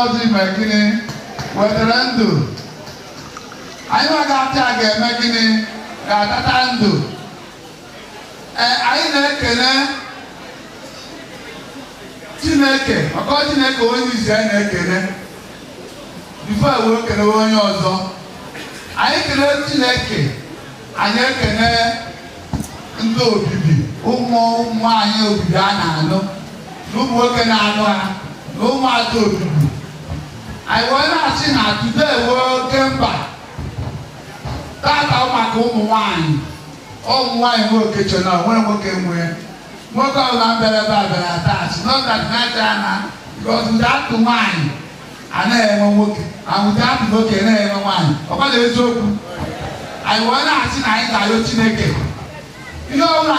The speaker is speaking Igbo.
Ọjị mee gịnị? Wetara ndụ. Anyị nwa ga-ata ga-eme gịnị? Ga-atata ndụ. Ee, anyị na-ekele Chineke maka ọ Chineke onye isi anyị na-ekele before wee kelewe onye ọzọ. Anyị kelee Chineke, anyị ekene ndị obibi, ụmụ nwanyị obibi a na-anụ na ụmụ nwoke na-anụ ha na ụmụada obibi. Anyị wee na-asị na today wee oke mba tata maka ụmụ nwanyị. Ụmụ nwanyị nwe okeche na nwere nwoke nwee nwoke ọbụla bịara ebe a bịara attach, not that na na because without nwaanyị anaghị enwe nwoke, and without nwoke anaghị enwe nwaanyị. Ọkwa na eziokwu? Anyị wee na-asị na anyị ga-arịọ Chineke ihe ọbụla.